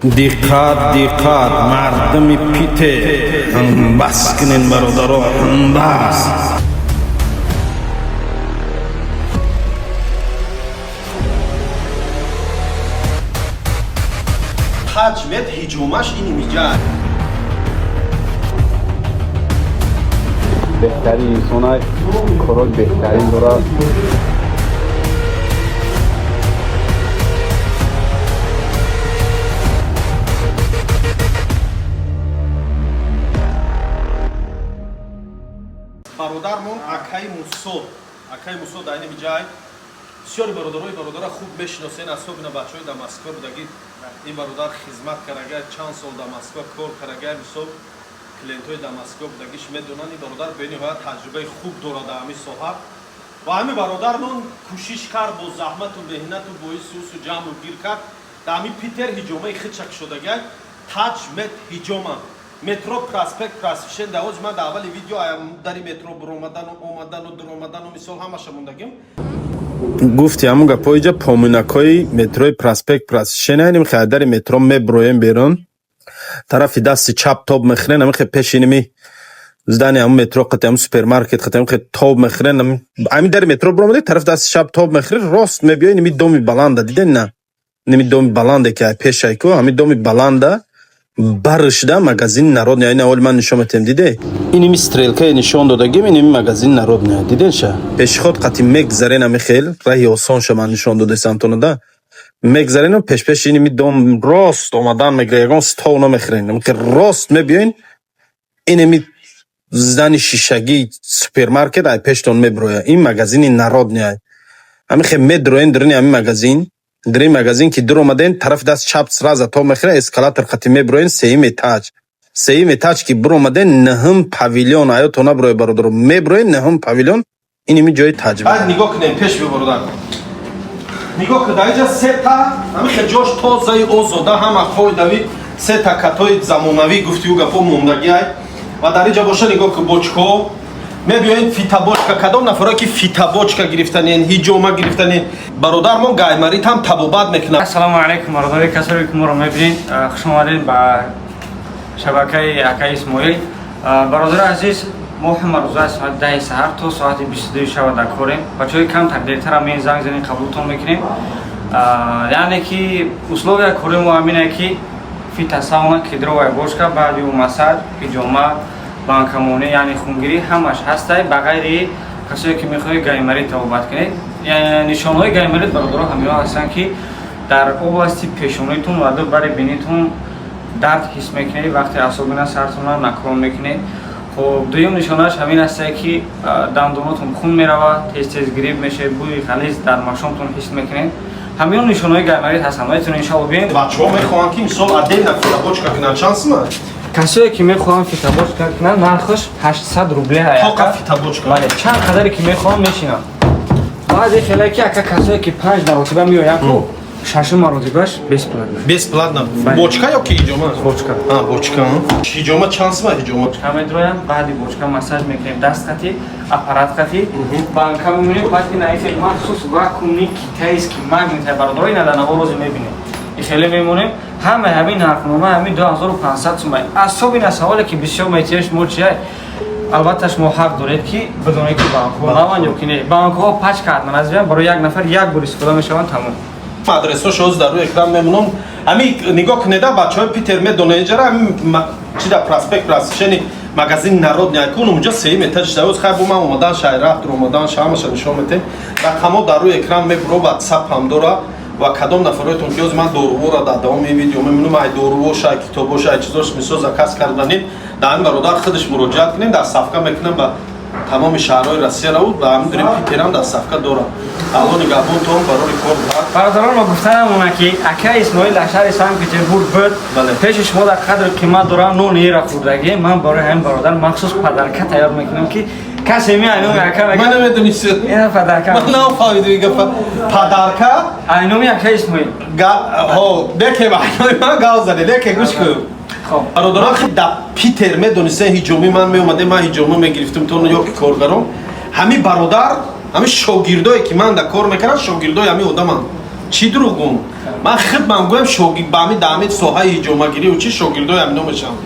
Диққат, диққат, мардуми Питер, бас кунен, бародаро, бас. Ҳаҷмет ҳиҷомаш ини миҷа. Беҳтарин инсона, корҳои беҳтарин дорад. Бародармон акаи Мусо, акаи Мусо дар ини миҷай. Бисёри бародарои бародара хуб мешиносен, особенно бачаҳои дар Москва будагӣ. Ин бародар хизмат карага, чанд сол дар Москва кор карага. Мисол, клиентҳои дар Москва будагиш медонанд, ин бародар бениҳоят таҷрибаи хуб дорад дар ҳамин соҳа. Ва ҳамин бародармон кӯшиш кард, бо заҳмату меҳнату боиси усу ҷамъу гир кард, дар ҳамин Питер ҳиҷомаи хичак шудагай, Таҷ Мед Ҳиҷома, метро Проспект Просвещения. Дар ҳози ман дар аввали видео дари метро биромадану омадану дуромадану, мисол, ҳамаша мондагим. Гуфти ҳамун гапҳо, иҷа поминакҳои метрои Проспект Просвещения. Иним хе дари метро меброем берун, тарафи дасти чап тоб мехӯрен, ҳамин хе пеши иними здани ҳамун метро қати ҳамун супермаркет қати ҳамин хе тоб мехӯрен. Ҳамин дари метро биромадед, тарафи дасти чап тоб мехӯред, рост мебиёй, иними доми баланда диден на, иними доми баланде ки пешай ку, ҳамин доми баланда барышда магазини Народный. Ина оли ман нишон метем, диде, иними стрелкае нишон додагим, иними магазини Народный, диденша. Пешход қати мегзарен, ами хел раҳи осонша ман нишон додесам тонада мегзарену пешпеши иними дом рост омадан мегира, ягон стол намехӯрен, ки рост мебиёин, иними здани шишагии супермаркет ай пештон мебироя, ин магазини Народный. Ҳамин хел медроен даруни ҳамин магазин. Дар ин магазин ки дуромаден, тарафи даст чап сразу то мехӯра, эскалатор қати мебироен, сеюм этаж. Сеюм этаж ки биромаден, нӯҳум павильон, аёто набироя, бародаро, мебироен нӯҳум павильон, иними ҷои таҷриба. Баъд нигоҳ кунем, пеш бибародар, нигоҳ кун, дар инҷа сета ҳамин хел ҷош тозаи озода, ҳама қоидави, сета катои замонавӣ, гуфтию гапо, мондагиай. Ва дар инҷа боша, нигоҳ кун, бочко мебиёен, фитобочка. Кадом нафаро ки фитобочка гирифтанен, ҳиҷома гирифтанен, бародармон гайморит ҳам табобат мекунад. Ассалому алайкум, бародари касоре ки моро мебинед, хуш омадед ба шабакаи акаи Исмоил. Бародари азиз, мо ҳама рӯза аз соати 10 саҳар то соати 22 шаба дар корем. Бачаҳои камтар дертара мен занг занем, қабултон мекунем. Яъне ки условия кори мо ҳамине ки фитосауна, кедровая бочка, баъди ӯ массаж, ҳиҷома, банкамонӣ, яъне хунгирӣ, ҳамаш ҳастай, ба ғайри касое ки мехоҳед гайморит табобат кунед. Нишонҳои гайморит, бародаро, ҳамиҳо ҳастанд, ки дар области пешонитон ва ду бари бинитон дард ҳис мекунед, вақте асобина сартона наклон мекунед. Хоб, дуюм нишонааш ҳамин астае, ки дандонотон хун меравад, тез тез грипп мешавед, бӯи ғализ дар машомтон ҳис мекунед. Ҳамин нишонҳои гайморит ҳастанд, метавонед, иншалло, биёед. Бачаҳо мехоҳанд ки, мисол, отдельно фитобочка кунанд, чанд сума? Касое ки мехоҳанд фитобочка кунанд, нархаш 800 рубле. Тоқа фитобочка? Бале, чанд қадаре ки мехоҳам, мешинам. Баъзе хеле ки ака, касое ки панҷ маротиба меоянд ку, шашум маротибаш бесплатно. Бесплатно бочка ё ки ҳиҷома? Бочка. А, бочка. Ҳиҷома чанд сума, ҳиҷома? Бочка медроям, баъди бочка массаж мекунем, даст қати, аппарат қати, банка мемонем. Баъд ки наи хел махсус вакуумный китайский магнит, бародаро, ина дар наво рози мебинем, и хеле мемонем. Ҳамаи ҳамин нархнома ҳамин 2500 сумай. Асобина саволе ки бисёр метиҳед шумо чия? Албатта, шумо ҳақ доред ки бидонед, ки банкҳо наванд ё ки не. Банкҳо пачка ҳатман барои як нафар як бор истифода мешаванд, тамом. Адресҳош ҳозир дар рӯи экран мемонам. Ҳами нигоҳ кунеда, бачаҳои Питер медонед инҷара, ҳами чи дар Проспект Просвещения магазин Народный кун, унҷа сеюм этаж шда. Хай, бо ман омадан шай, рафт омадан ша, ҳамаша нишон метем. Рақамҳо дар рӯи экран мебуро, Ватсап ҳам дора. Ва кадом нафароятон ки ҳозир ман доруворо дар давоми видео мемонам, ай доруворша, ай китобоша, ай чизош, мисол, заказ карданед, дар ҳамин бародар худаш муроҷиат кунед. Доставка мекунам ба тамоми шаҳрҳои Россия равуд, ба ҳамин дурим Питерам доставка дорам. Алло нигаҳбонтон, барори кор. Бародарон, мо гуфтанамона, ки ака Исмоил дар шаҳри Санкт Петербург буд, пеши шумо дар қадру қимат дорам. Нони ера хӯрдагӣ ман барои ҳамин бародар махсус подарка тайёр мекунам, ки касе ми айноми ака. Ман намедонистам. Ина подарка. Ман нафаҳмидам гапа, подарка. Айноми ака Исмоил. Ҳо, леке айноми ман гав заде, леке гӯш кун. Бародарон, ки дар Питер медонистен, ҳиҷомӣ ман меомадем, ман ҳиҷома мегирифтем то ё ки коргарон, ҳамин бародар, ҳамин шогирдое ки ман дар кор мекардам, шогирдои ҳамин одаманд. Чӣ дурӯғ гум? Ман хидмам гӯям, шогирд ба ҳами даҳами соҳаи ҳиҷомагирию чӣ, шогирдои амино мешавам.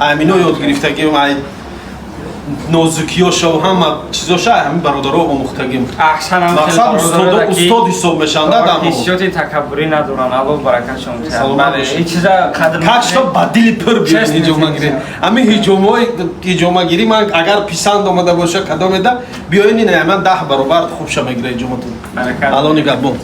Амино ёд гирифтагиам, ай нозукиёшо, ҳама чизоша ҳамин бародаро омӯхтагим. Аҳсан. Мақсад, устод ҳисоб мешаванд, да, дамо. Ҳиссиёти такаббурӣ надоранд, Аллоҳ баракатшон диҳад. Саломат Бале, бошед. ин чиза қадр Как что ба дили пур биён Честно, ҳиҷомагирӣ. честно. Ҳамин ҳиҷомҳои ҳиҷомагирӣ ман агар писанд омада боша, кадомеда биёин, ина ман 10 баробар хубша мегира ҳиҷоматон. Баракат. Алло нигаҳбон.